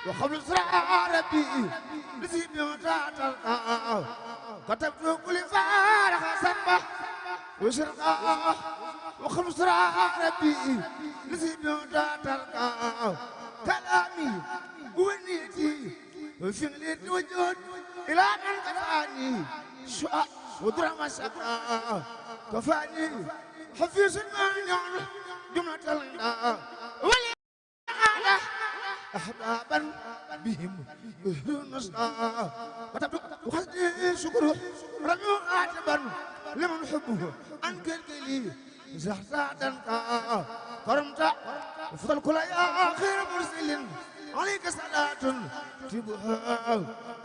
وقبل سرى ربي لذي بمتات كتبت كل فارغ سنبه وشرقا وقبل سرى ربي لذي بمتات كلامي ونيتي وفعلت وجود إلى من كفاني شاء ودرم سقا كفاني حفيظ المعنى جملة لنا ولي أحبابا بهم نصا كتبت وخذني شكره رمي عاتبا لمن حبه أنك الكلي زهزادا كرمت وفضل كل يا خير مرسل عليك صلاة تبها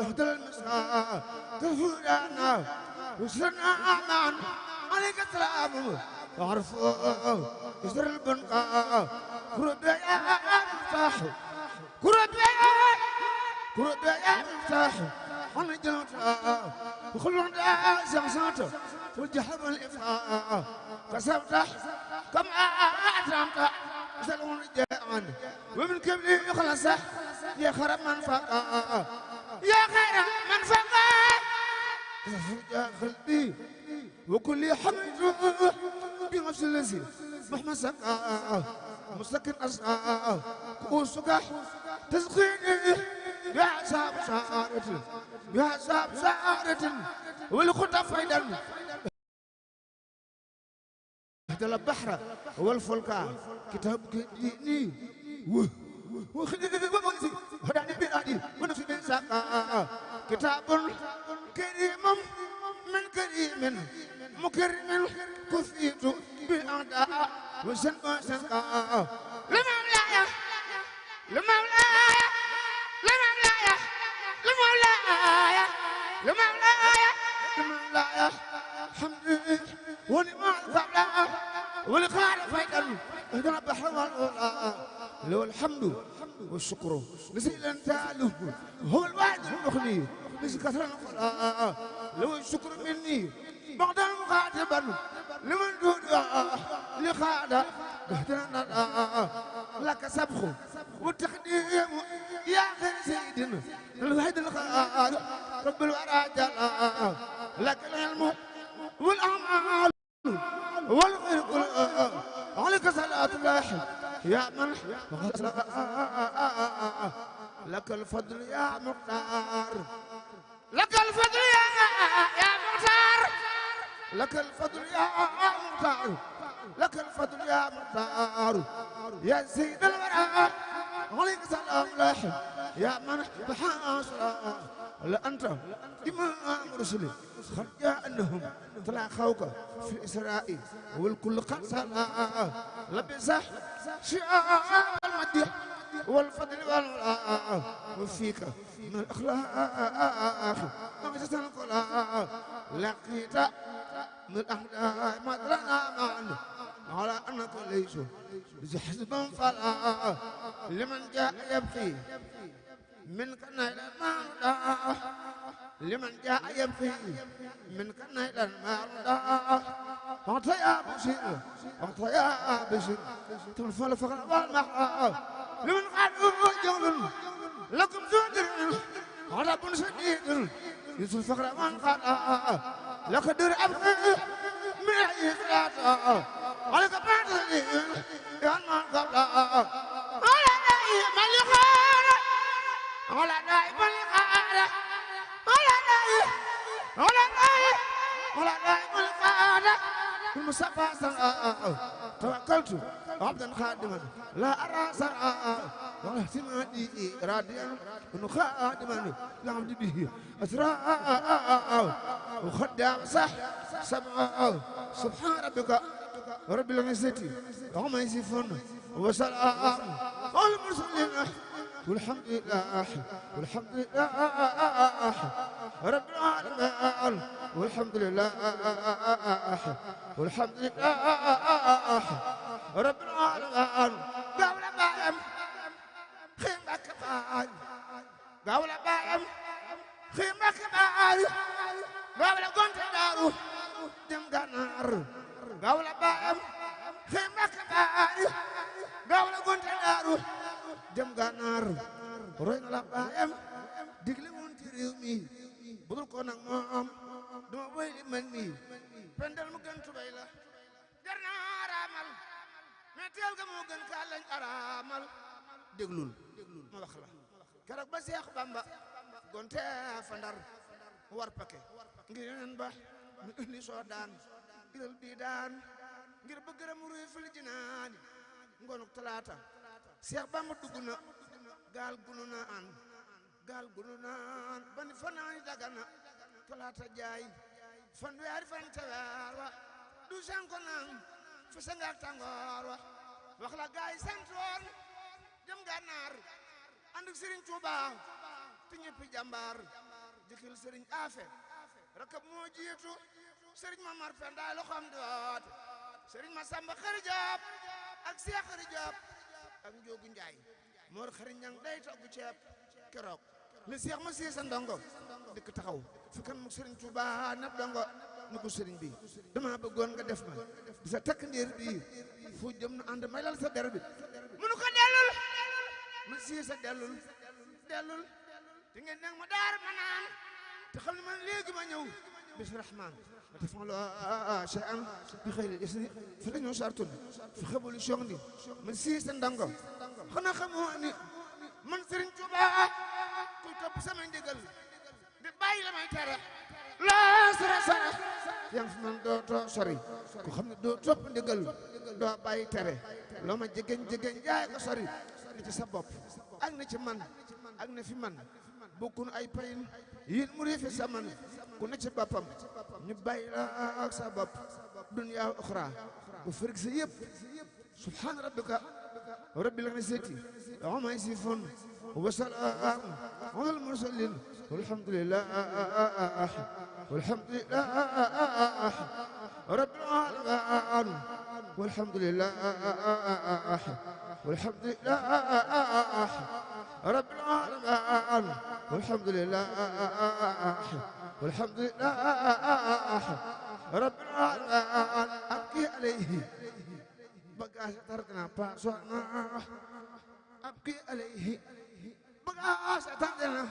اهدى المساء تفورانا وسرنا معا عليك السلام وعرفوا يسر البنقاء كرب يا مفتاح كرب يا مفتاح عن الجنة وخلون دا زمزمت والجحب الإفاء كسبت كم أعتمت سلون جاء ومن كبلي يخلص يا خير من فقا يا خير من فقا يا قلبي وكل حمد بنفس الذي محمد سقا مسكن أسقا كوسقا تسقيني يا عذاب سعادة يا عذاب سعادة والخطى فيدا هذا البحر والفلك كتاب ديني وخذ هداني بلادي ونفسي بساقا كتاب كريم من كريم مكرم كفيت بالأعداء وسنقا سنقا لمولاي لمولاي لمولاي لمولاي لمولاي لمولاي حمدي ونعم الفضل والخير فيدا اهدنا البحر والأولى له الحمد والشكر لسيل انتاله هو الواحد المغني لسي كثر الفضل له الشكر مني بعد مخاطبا لمن دون لخادة اهدنا لك سبخ والتقديم يا خير سيدنا الواحد الخالق رب الورى جل لك العلم والأعمال والخير عليك صلاة الله يا من لك الفضل يا مختار لك الفضل يا مختار لك الفضل يا مختار لك الفضل يا مختار يا سيد الورى عليك سلام الله يا من بحاصر لأنت إمام رسلي خرج أنهم تلاقوك في الإسراء والكل قد سلا لبس شعاب المدح والفضل والولاء وفيك من الأخلاق مغزة القلاء لقيت من الأحداث ما درنا معنا على أنك ليس حزبا فلا لمن جاء يبكي منك نيل المال لمن جاء يبكي منك نيل المال أعطى يا بشير أعطى يا بشير تنفى الفقر والمحا لمن قالوا جول لكم زودر على بن شديد يسوع الفقر من قال لقدر أبقي من إخلاص على كبار يا من قبل على نايم الخير على نايم الخير على نايم الخير المصطفى سرعة توكلت عبدا خادما لا أرى سرعة ولا اهتمادي راديا خادما لا عبد به أسراء وخدام صح سبعة سبحان ربك رب العزة وما يصفون وسلام على المرسلين والحمد لله رب العالمين والحمد لله رب العالمين قول بايم خيمك باي قول بايم خيمك باي قول كنت دارو دم غنار قول بايم خيمك باي قول كنت دارو dem gànnaar roy na la baayam digle woon ci réew mi budul ko nag moom duma boy li man mi pendal mu gën tubay la jar na araamal mais teel ga moo gën kaa lañ araamal déglul ma wax la keroog ba Seex Bamba gonte fa Ndar war pake ngir yeneen ba mu indi soo daan ilal bii daan ngir bëgg mu ruy fil jinaani ngoonuk talaata Seex Bamba dugg na gaal gunu naan bani fanaani dagana talaata jaay fan weeri fan ca weer wa du sanko naan fi sa ngaak tàngoor wa wax la gaay sant woon jëm Gànnaar ànd ak Serigne Touba te ñëppi jàmbaar jëkkil Serigne Afe rakab moo jiitu Serigne Mamar Penda loxoom doote Serigne Masamba Xari Joob ak Seex Xari Joob ak Njoogu Njaay Mor Xari Ñang day togg ceeb keroog li Seex ma siisa ndongo dikk taxaw fi kan mu Serigne Touba nab ndongo ni ko Serigne bi dama bëggoon nga def ma di sa takk ndiir bi fu jëm nu ànd may lal sa der bi munu ko dellul ma siisa dellul te ngeen nag ma daar ma naan te xam ne man léegi ma ñëw bis rahman ma defon la shay'an bi xëyri isni fi la ñoo sartun fi xebulu songdi man siisa ndongo xanaa xamoo ni man Serigne Touba kuy topp sama ndigal di bàyyi la may tere loo sore yang fi man doo sori ku xam ne doo topp ndigal doo bàyyi tere loo ma jegeñ jaay ko sori ni ci sa bopp ak na ci man ak na fi man bokkun ay payin yéen mu réefi sa man ku ne ci boppam ñu bàyyi la ak sa bopp dunya uxra bu fërig sa yëpp subhaana rabbika rabbil izzati amma yasifun wa salaamun alal mursalin walhamdulillah rabbil alamin walhamdulillah rabbil alamin walhamdulillah rabbil alamin abki alayhi bagage tardana pasona abki alayhi bagage tardana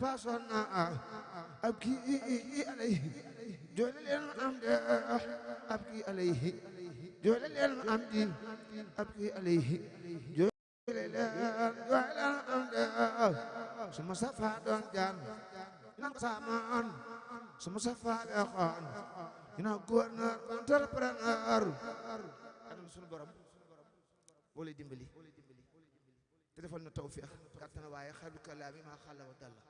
pasona abki alayhi jole leen am de abki alayhi jole leen am di abki alayhi jole leen am de suma safa doon jaan nan samaan suma safa be xaan ina gouverneur entrepreneur adam sunu borom boo lay dimbali te defal na tawfiix kàttan waaye xayru kalaami maa xalla wa dalla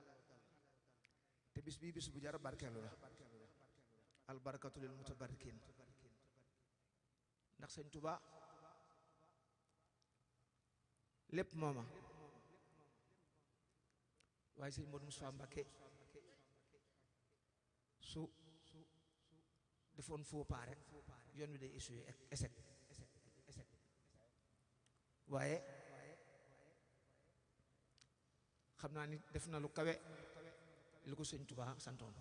te bis bii bis bu jar barkeelu la albarakatu lil mutabarikin ndax sëñ Tuba lépp mooma waaye sëñ Modou Moustapha Mbacké su defoon faux pas rek yoon wi day essuyer échec waaye xam naa ni def na lu kawe li ko sëñ Touba santoon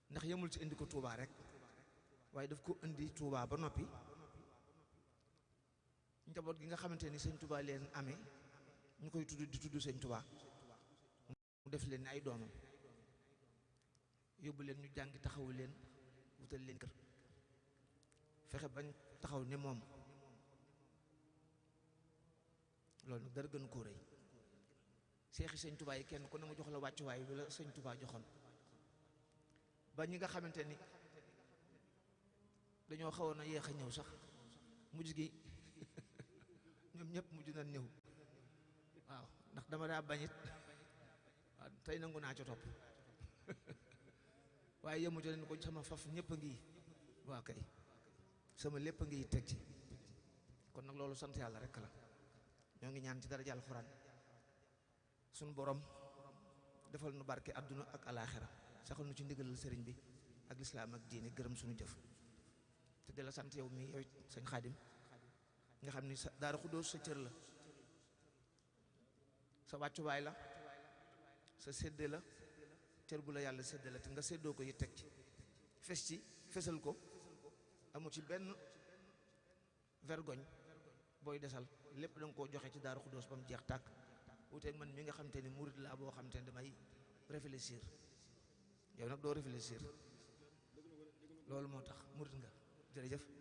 ndax yemul ci indi ko Touba rek waaye daf ko indi Touba ba noppi njaboot gi nga xamante ni sëñ Touba leen amee ñu koy tudd di tudd sëñ Touba mu def leen ay doomam yóbbu leen ñu jàngi taxawu leen wutal leen kër fexe bañ taxaw ne moom loolu nag dara gën koo rëy seexi sëñ Touba yi kenn ku ne mu jox la wàccuwaay bi la sëñ Touba joxoon ba ñi nga xamante ni dañoo xawoon a yéex a ñëw sax mujj gi ñoom ñëpp mujj nañ ñëw waaw ndax dama daa bañit waaw tey nangu naa ca topp waaye yemu ci leen ko sama faf ñëpp a ngi waa kay sama lépp a ngi teg ci kon nag loolu sant yàlla rek la ñoo ngi ñaan ci daraja alxuraan sunu borom defal nu barke adduna ak alaaxira saxal nu ci ndigalal sëriñ bi ak lislaam ak diine gërëm sunu jëf te di la sant yow mi yow sëñ Xaadim nga xam ni sa Daaru Xuddoos sa cër la sa wàccuwaay la sa sédde la cër bu la yàlla sédde la te nga séddoo ko yi teg ci fes ci fesal ko amu ci benn vergogne booy desal lépp da nga koo joxe ci Daaru Xuddoos ba mu jeex tàkk wuuteeg man mi nga xam te ni murid laa boo xam te ni damay réfléchir yow nag doo réfléchir loolu moo tax murid nga jërëjëf